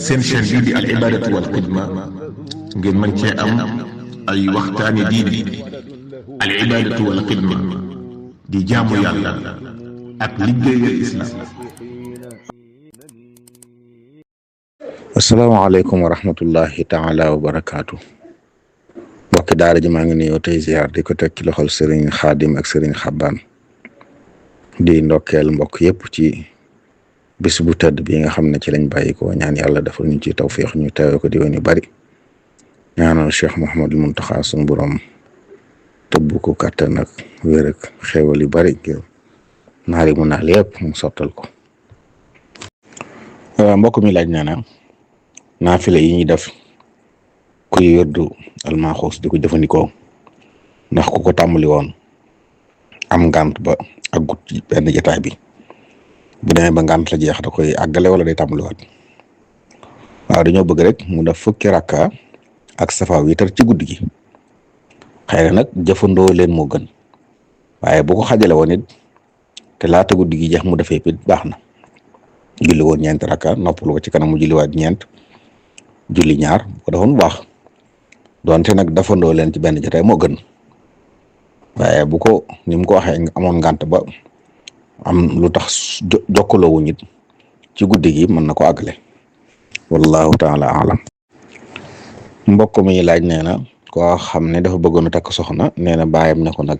seen chaîne bii di al ibadatu wal xidma ngeen mën cee am ay waxtaani diine. al ibadatu wal xidma di jaamu yàlla ak liggéeyal islam. asalaamaaleykum wa rahmatullahi taala wa barakaatu. mbokki daara ji maa ngi nuyoo tey ziar di ko teg ci loxol Serigne Khadim ak Serigne Xabbaan di ndokkeel mbokk yëpp ci bis bu tëdd bi nga xam ne ci lañ bàyyi ko ñaan yàlla defal ñu ci tawfiix ñu teewe ko di woon yu bari ñaanal Cheikh Mouhamadul Muntaxa suñu borom tëbb ko kàttan ak wér ak xéewal yu bari ngir naari mu naal yëpp mu sottal ko. mbokk mi laaj nee na naafile yi ñuy def kuy yërdu almaaxuus di ko jëfandikoo ndax ku ko tàmbali woon am ngànt ba àggut ci benn jotaay bi bu demee ba ngànt la jeex da koy àggale wala day tàmbaliwaat. waaw dañoo bëgg rek mu def fukki rakka ak safa witar ci guddi gi xëy na nag jëfandoo leen moo gën waaye bu ko xajale woon it te laata guddi gi jeex mu defee it baax na. julli woon ñeent rakka noppalu ko ci kanam mu julliwaat ñeent julli ñaar bu ko defoon bu baax donte nag dafandoo leen ci benn jotaay moo gën waaye bu ko ni mu ko waxee amoon ngànt ba am lu tax jokkaloo wuñ it ci guddi gi mën na ko àggale wallahu taala alam. mbokk mi laaj nee na koo xam ne dafa bëggoon a takk soxna nee na baayam ne ko nag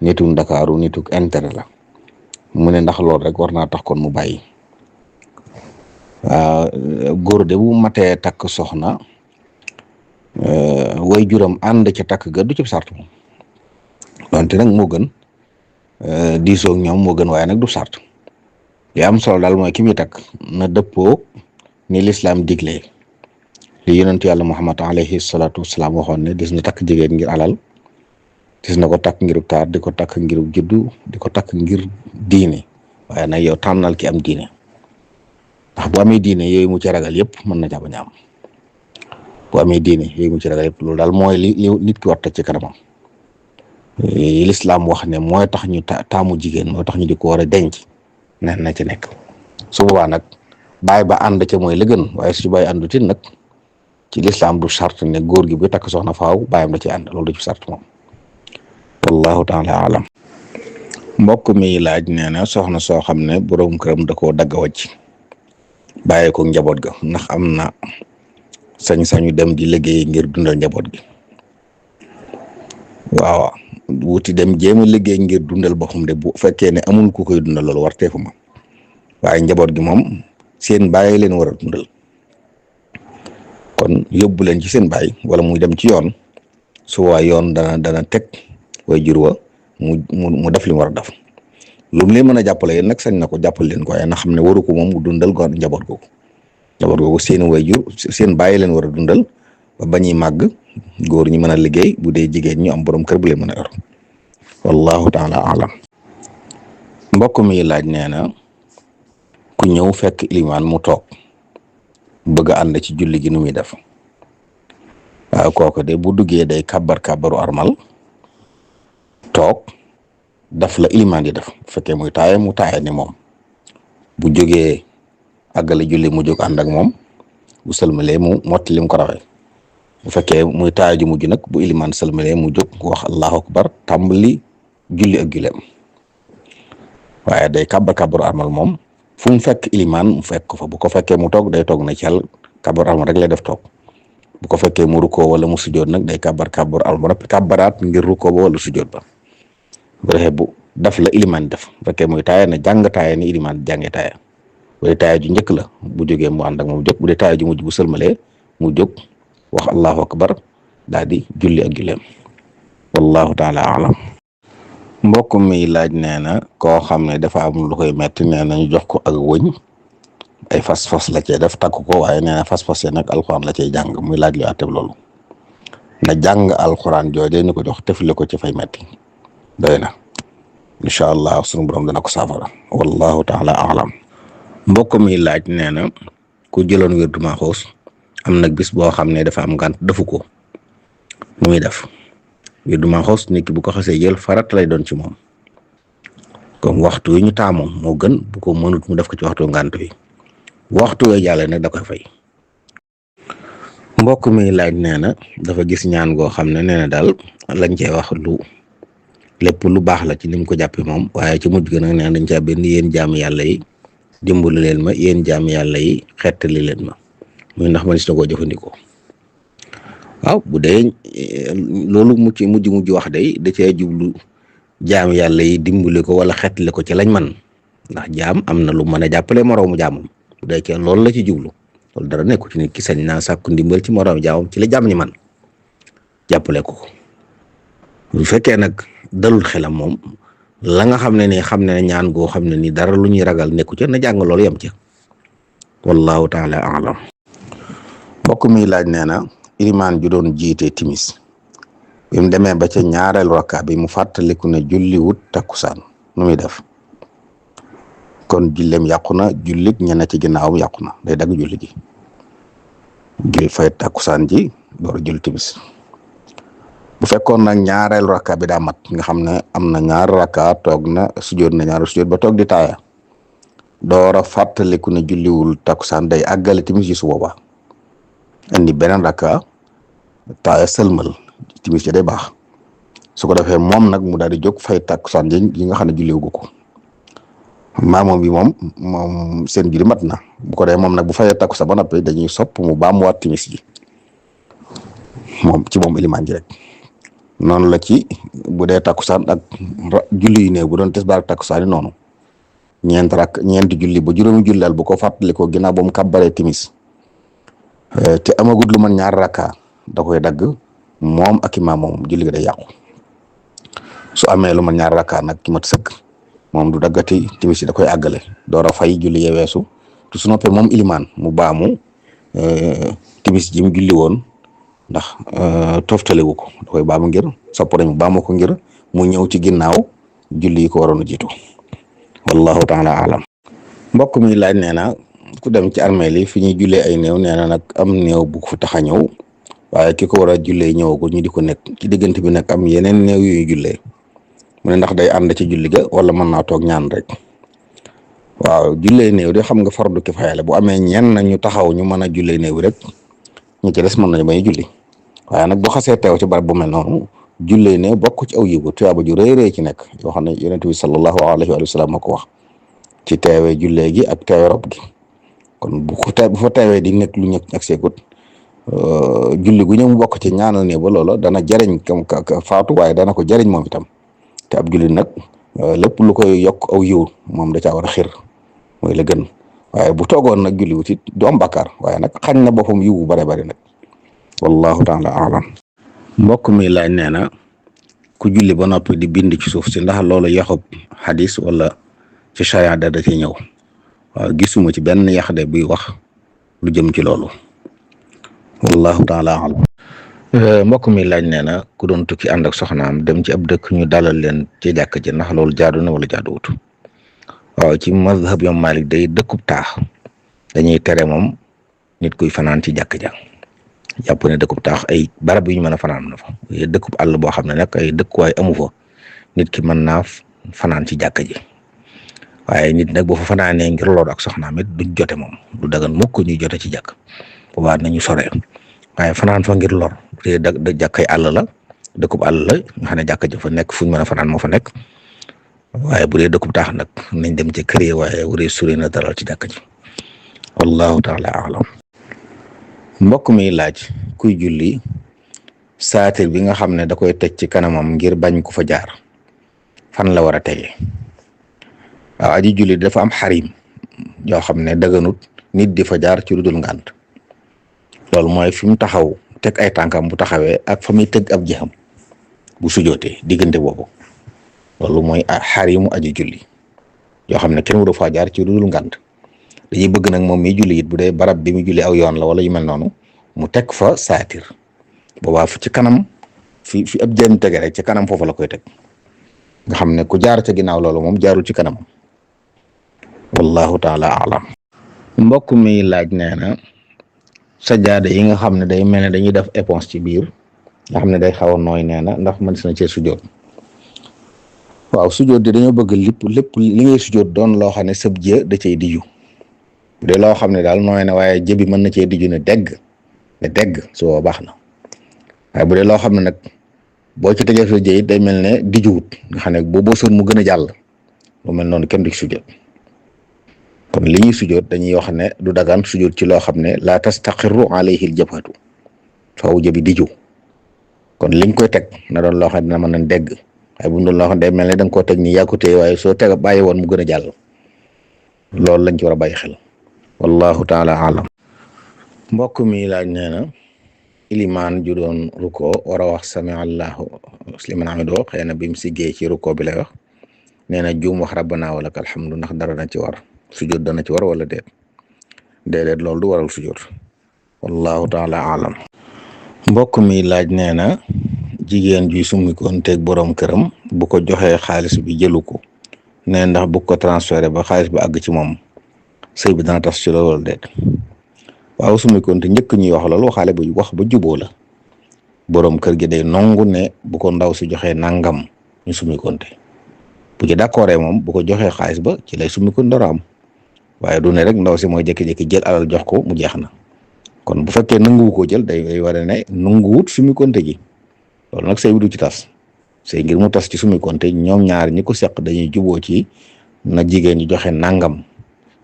nitu Ndakaaru nitu intérêt la mu ne ndax loolu rek war naa tax kon mu bàyyi. góor de bu matee takk soxna way juram ànd ca takk ga du ci sart moom donte nag moo gën diisoo ak ñoom moo gën waaye nag du sart li am solo daal mooy ki muy takk na dëppoo ni lislaam diglee li yonent yàlla Muhammad alayhi salaatu wasalaam waxoon ne dis na takk jigéen ngir alal dis na ko takk ngir taar di ko takk ngir juddu di ko takk ngir diine waaye nag yow tànnal ki am diine ndax bu amee diine yooyu mu ci ragal yëpp mën na jàpp ñaam bu amee diine yooyu mu ci ragal yëpp loolu daal mooy li nit ki war a ci kanamam lislaam wax ne mooy tax ñu taamu jigéen mooy tax ñu di ko war a denc nen na ci nekk su boobaa nag bàyyi ba ànd ca mooy la gën waaye su bàyyi àndutin nag ci lislaam du sart ne góor gi bu takk soxna faaw bàyyam da ci ànd loolu du ci sart moom wallahu taala alam. mbokk mi laaj nee na soxna soo xam ne boroom këram da koo dagg wàcc bàyyi ko njaboot ga ndax am na sañ-sañu dem di liggéey ngir dundal njaboot gi. waaw wuti dem jéem a liggéey ngir dundal boppam de bu fekkee ne amul ku koy dundal loolu war teefu ma waaye njaboot gi moom seen bàyyi leen war a dundal kon yóbbu leen ci seen bàyyi wala muy dem ci yoon su waa yoon dana teg way jur wa mu def li mu war a def lu mu leen mën a jàppale yéen nag sañ na ko jàppal leen ko waaye na xam ne waru ko moom mu dundal ko njaboot googu seen way jur seen bàyyi leen war a dundal ba bañuy màgg góor ñi mën a liggéey bu dee jigéen ñu am borom kër bu leen mën a yor wallahu taala alam. mbokk mi laaj nee na ku ñëw fekk ilimaan mu toog bëgg a ànd ci julli gi nu muy def waaw kooku de bu duggee day kàbbaru armal toog daf la ilimaan di def bu fekkee muy taaye mu taaye ni moom bu jógee àggale julli mu jóg ànd ak moom bu sëlmalee mu motti lim ko rawee bu fekkee muy taaye ju mujj nag bu ilimaan sëlmalee mu jóg wax allahu akbar tàmbali julli ak julleem waaye day kàbbaru armal moom fu mu fekk ilimaan mu fekk ko fa bu ko fekkee mu toog day toog na ci yàlla kàbbaru armal rek lay def toog bu ko fekkee mu rukkoo wala mu sujjoot nag day kàbbaru armal rek kàbbaraat ngir rukkoo ba wala sujjoot ba bu defee bu daf la ilimaan def bu fekkee muy taaye na jàng taaye ni ilimaan jàngee taaye bu dee taaye ju njëkk la bu jógee mu ànd ak moom jóg bu dee taaye ju mujj bu sëlmalee mu jóg wax allahu akbar daal di julli ak julleem wallahu taala alam. mbokk mi laaj nee na koo xam ne dafa am lu koy metti nee na ñu jox ko ak wëñ ay fas-fas la cee def takk ko waaye nee na fas-fas yi nag alxuraan la cay jàng muy laaj lu àtteeb loolu na jàng alxuraan jooje ñu ko jox tefle ko ci fay metti doy na incha allah sunu borom dana ko saafara wallahu taala alam. mbokk mi laaj nee na ku jëloon wirdu Maxuus am nag bis boo xam ne dafa am ngànt defu ko nu muy def wirdu Maxuus nit ki bu ko xasee jël farat lay doon ci moom comme waxtu wi ñu taamoon moo gën bu ko mënut mu def ko ci waxtu ngànt wi waxtu wee jàlle nag da koy fay mbokk mi laaj nee na dafa gis ñaan goo xam ne nee na daal lañ cey wax lépp lu baax la ci ni mu ko jàppee moom waaye ci mujj ga nag nee dañ caa benn yéen jaami yàlla yi dimbali leen ma yéen jaami yàlla yi xettali leen ma muy ndax man si na koo jëfandikoo. waaw bu dee loolu mujj wax day da cee jublu jaam yàlla yi dimbali ko wala xettali ko ci lañ man ndax jaam am na lu mën a jàppale moroomu jaamam bu dee ci loolu la ci jublu loolu dara nekku ci nit ki sañ naa sàkku ndimbal ci moroomu jaamam ci la jaam ñi man jàppale ko bu fekkee nag dalul xelam moom la nga xam ne ñaan goo xam ne ni dara lu ñuy ragal nekku ca na jàng loolu yem ca wallahu taala alam. mbokk mi laaj nee na ilimaan ju doon jiite timis bi mu demee ba ca ñaareelu rakka bi mu fàttaliku ne julliwut takkusaan nu muy def kon jullem yàqu na jullit ñenn ci ginnaawam yàqu na day dagg julli gi jul fay takkusaan ji door jul timis bu fekkoon nag ñaareelu rakka bi daa mat nga xam ne am na ñaari rakka toog na sujjóot na ñaari sujjóot ba toog di taaya door a fàttaliku ne julliwul takkusaan day àggale timis ji su boobaa indi beneen rakka taaya sëlmal timis ja day baax su ko defee moom nag mu daal di jóg fay takkusaan yi nga xam ne julliwu ko maamoom bi moom seen julli mat na bu ko dee moom nag bu fayee takkusaan ba noppi dañuy sopp mu baamuwaat timis ji moom ilimaan ji rek noonu la ci bu dee takkusaan ak julli yu néew bu doon tisbaar ak takkusaan yi noonu ñeenti julli ba juróomi jullal bu ko fàttali ko ginnaaw ba mu kàbbaree timis te amagut lu man ñaar rakka da koy dagg moom ak imaam moom julli ga day yàqu su amee lu man ñaar rakka nag ki mat sëkk moom du daggati timis da koy àggale door a fay julli ya weesu te su noppee moom ilimaan mu baamu timis ji mu julli woon ndax toftalewu ko da koy baamu ngir sopp nañ mu baamu ko ngir mu ñëw ci ginnaaw julli yi ko waroon a jiitu wallahu taala alam. mbokk mi laaj nee na ku dem ci armeel yi fi ñuy jullee ay néew nee na nag am néew bu ko fa tax a ñëw waaye ki ko war a jullee ñëwagul ñu di ko nekk ci diggante bi nag am yeneen néew yu ñuy jullee mu ne ndax day ànd ci julli ga wala mën naa toog ñaan rek. waaw jullee néew de xam nga fardu kifaaya la bu amee ñenn ñu taxaw ñu mën a jullee néew rek ñu ci des mën nañu bañ a julli waaye nag bu xasee teew ci barab bu mel noonu jullee néew bokk ci aw yiwu tuyaaba ju rëy rëy ci nekk yoo xam ne yonent bi sallallahu alayhi wa sallam moo ko wax ci teewee jullee gi ak teewee rob gi kon bu fa teewee di nekk lu ñëkk ak seekut julli gu ñëw mu bokk ci ñaanal néew ba loola dana jariñ ka faatu waaye dana ko jariñ moom itam te ab julli nag lépp lu koy yokk aw yiw moom da caa war a xir mooy la gën waaye bu toogoon nag julli wutit du am bàkkaar waaye nag xañ na boppam yiw bu bare bari nag wallahu taala alam. mbokk mi laaj nee na ku julli ba noppi di bind ci suuf si ndax loolu yaxub xadis wala ci sharia da ci ñëw waaw gisuma ci benn yax de buy wax lu jëm ci loolu wallahu taala alam. mbokk mi laaj nee na ku doon tukki ànd ak soxnaam dem ci ab dëkk ñu dalal leen ci jàkk ji ndax loolu jaadu na wala jaaduwut. waaw ci mazhab yom Malik day dëkkub taax dañuy tere moom nit kuy fanaan ci jàkk ja jàpp ne dëkkub taax ay barab yu ñu mën a fanaan na fa dëkkub àll boo xam ne nag ay dëkkuwaay amu fa nit ki mën naa fanaan ci jàkk ji waaye nit nag boo fa fanaanee ngir loolu ak soxnaam it duñ jote moom du dagan mukk ñuy jote ci jàkk boobaa nañu sore waaye fanaan fa ngir lor te da jàkkay àll la dëkkub àll la nga xam ne jàkk ji fa nekk fu ñu mën a fanaan moo fa nekk waaye bu dee dëkkub taax nag nañ dem ci kër yi waaye wuree suri na daral ci jàkk ji wallahu taala alam. mbokk mi laaj kuy julli saatir bi nga xam ne da koy teg ci kanamam ngir bañ ku fa jaar fan la war a tege waaw aji julli dafa am xarim yoo xam ne daganut nit di fa jaar ci lu dul ngànt loolu mooy fi mu taxaw teg ay tànkam bu taxawee ak fa muy teg ab jëxam bu sujootee diggante boobu loolu mooy xarimu aji julli yoo xam ne kenn waru faa jaar ci lu dul ngànt dañuy bëgg nag moom mi julli it bu dee barab bi mu julli aw yoon la wala yu mel noonu mu teg fa saatir boobaa fu ci kanam fi ab jën tege rek ci kanam foofu la koy teg nga xam ne ku jaar ca ginnaaw loolu moom jaarul ci kanam wallahu taala alam. mbokk mi laaj nee na sajaada yi nga xam ne day mel ne dañuy def éponge ci biir nga xam ne day xaw a nooy nee na ndax mën na cee sujjoot waaw sujjoot di dañoo bëgg lépp li ngay sujjoot doon loo xam ne sëb jë da cay diju bu dee loo xam ne daal nooy na waaye jëbi mën na cee diju ne dégg ne dégg su boobaa baax na waaye bu dee loo xam ne nag boo ci tëjee sa jëy day mel ne dijuwut nga xam ne boo suul mu gën a jàll lu mel noonu kenn du ci sujjóot kon li ñuy sujjóot dañuy wax ne du dagaan sujjóot ci loo xam ne laa tastaqirru alayhi al-jabhatu faaw jëbi diju kon liñ koy teg na doon loo xam ne dina mën a dégg waaye bu mu doon loo xam ne day mel ne da nga koo teg nii yaa ko téye waaye soo teg bàyyi woon mu gën a jàll loolu lañ ci war a bàyyi xel wallahu taala alam. mbokk mi laaj nee na ilimaan ju doon ruko war a wax sami allahu liman hamidahu xëy na bi mu siggee ci ruko bi lay wax nee na juum wax rabbana wa lakal hamdu ndax dara na ci war sujjóot dana ci war wala déedéet loolu du waral sujjóot wallahu taala alam. mbokk mi laaj nee na jigéen juy summikoon teeg borom këram bu ko joxee xaalis bi jëlu ko nee ndax bu ko transféré ba xaalis bi àgg ci moom sëy bi dana tas ci loolu wala déet. waaw summikoon te njëkk ñuy wax loolu waxaale bu wax ba juboo la borom kër gi day nongu ne bu ko ndaw si joxee nangam ñu summikoon te bu ci d'accord moom bu ko joxee xaalis ba ci lay summikoon dara am waaye du ne rek ndaw si mooy jékki-jékki jël alal jox ko mu jeex na kon bu fekkee nanguwu koo jël day war a ne nanguwut summikoon te gi loolu nag sëy bi du ci tas sëy ngir mu tas ci summikoon te ñoom ñaar ñi ko seq dañuy juboo ci na jigéen ñi joxe nangam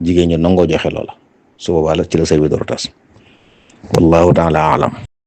jigéen ñi nangoo joxe loola. su boobaa la ci la sëy bi door a tas wallahu taala alam.